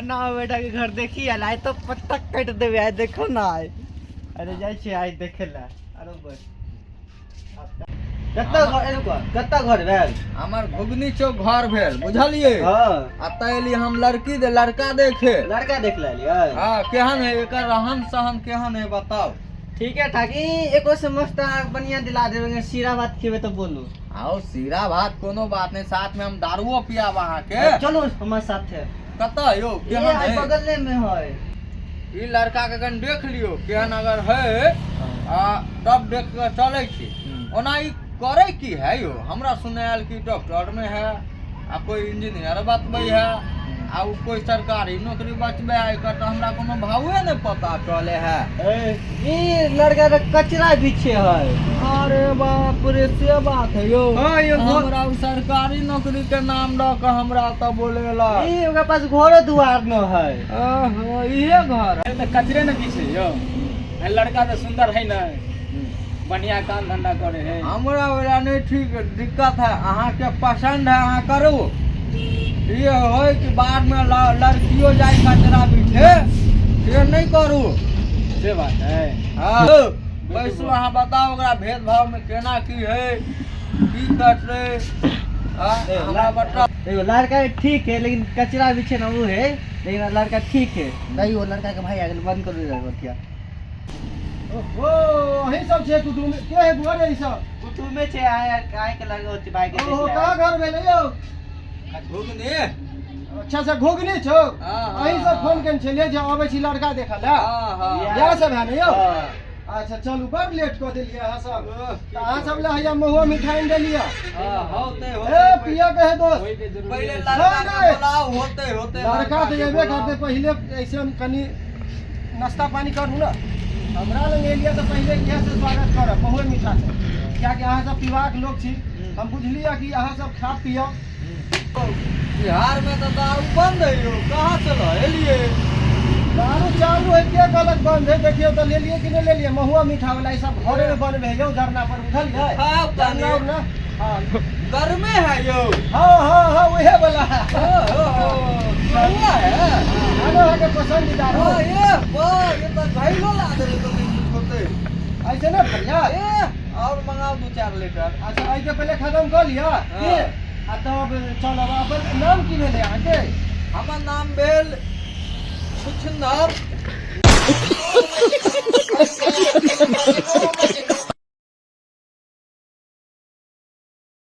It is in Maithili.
फन्ना बेटा के घर देखी आयल आइ तो पत्ता काटि देबै आइ देखो ना आइ। अरे जाइ छियै आइ देखे लए। अरे बस कतऽ घर, रुको, कतऽ घर भेल? हमर घुगनी चौक घर भेल, बुझलियै? हँ। आ तऽ एली हम लड़की दे लड़का देखे। लड़का देख लेलियै? हँ। केहन है एकर रहन सहन, केहन है बताउ? ठीक है ठाक, ई एको से मस्त अहाँ बढ़िया दिला देबै। सीरा भात खेबै तऽ बोलू। आओ सीरा भात कोनो बात नहीं, साथ में हम दारुओ पियाब अहाँके। चलू हमारे साथे। कतऽ यौ? ये केहन आइ है बगले में है। ई लड़का के कनि देख लियौ केहन अगर है आ तब देख के चलै छी। ओना ई करै की है यौ? हमरा सुनै आयल कि डॉक्टर में है आ कोई इंजीनियर बतबै है आ उ कोई सरकारी नौकरी बचबै है। एकर तऽ हमरा कोनो भावे नहि पता चले है। ई लड़का तऽ कचरा बिछे है। अरे बाप रे, से बात है यौ? हाँ यौ, हमरा उ सरकारी नौकरी के नाम लऽ के हमरा तऽ बोलेला। ई ओकरा पास घरो दुआर न है। ओहो, इहे घर है। तऽ कचरे ने बिछे यौ। आ लड़का तऽ सुंदर है ने, बढ़िया काम धंधा करे है। हमरा वाला नहीं ठीक दिक्कत है, अहाँके पसंद है अहाँ करू। ये होय कि बाद में लड़कियों जाय कचरा बिछे, से नहीं करू। से बात है। हाँ बैसू, अहाँ बताउ ओकरा भेदभाव में केना की है, की करतै? हाँ, हमरा बताउ। देखो लड़का ठीक है लेकिन कचरा बिछे ना वो है, लेकिन लड़का ठीक है। नहीं वो लड़का के भाई आ गेल, बंद करू इधर बतिया। ओहो, अहीं सब छै कुटुम्ब के है बुआ रे? ई सब कुटुम्बे छै। आय आय के लगे होती भाई के देख ओहो ले। कहाँ घर भेलै यौ? घुगनी। अच्छा से घुगनी छौ? हाँ, अहीं सब हाँ। फोन केने छलियै जे अबै छी लड़का देखऽ लए। हाँ हाँ। इएह सब है ने यौ? हाँ। अच्छा चलू, बड़ लेट कऽ देलियै अहाँ सब। तऽ अहाँ सब लए हैया महुआ मिठाइ आनि देलियै। हाँ, होते ए होते पिया के है दोस्त। ओहि के जरूरी पहिले है। लड़का नहीं, के नहीं। बोलाओ, होते होते लड़का तऽ के एबे बोलाओ। करतै, पहिले ऐसे हम कनि नाश्ता पानी करू ने। हमरा लग एलियै तऽ पहिले इएह से स्वागत करब महुए मीठा से, कियाकि अहाँ सब पीबाक लोक छी। हम बुझलियै कि अहाँ सब खा पियब। बिहार में तऽ दारू बंद है यौ, कहाँ से लऽ एलियै? दारू चालू है, के कहलक बंद है? देखियौ तऽ लेलियै कि नहि लेलियै महुआ मीठा वाला। ई सब घरे मे बनबै है यौ, जरना पर, बुझलियै? खाउ जरना तनी। उरना, हाँ। गर्मे है यौ। हाँ हाँ हाँ, उहे वाला। ओहो, कौआ है। खाना अहाँके पसंद है दारू? हाँ, ये वाह, ये तऽ घैलो ला देले तो नहीं कुछ होते। ऐसे ना भैया। ए और मंगाओ 2-4 लीटर। अच्छा एहिके पहिले खत्म कऽ लिअ की आ तब चलब। अपन नाम की भेलै अहाँके? हमर नाम भेल छुछुंदर।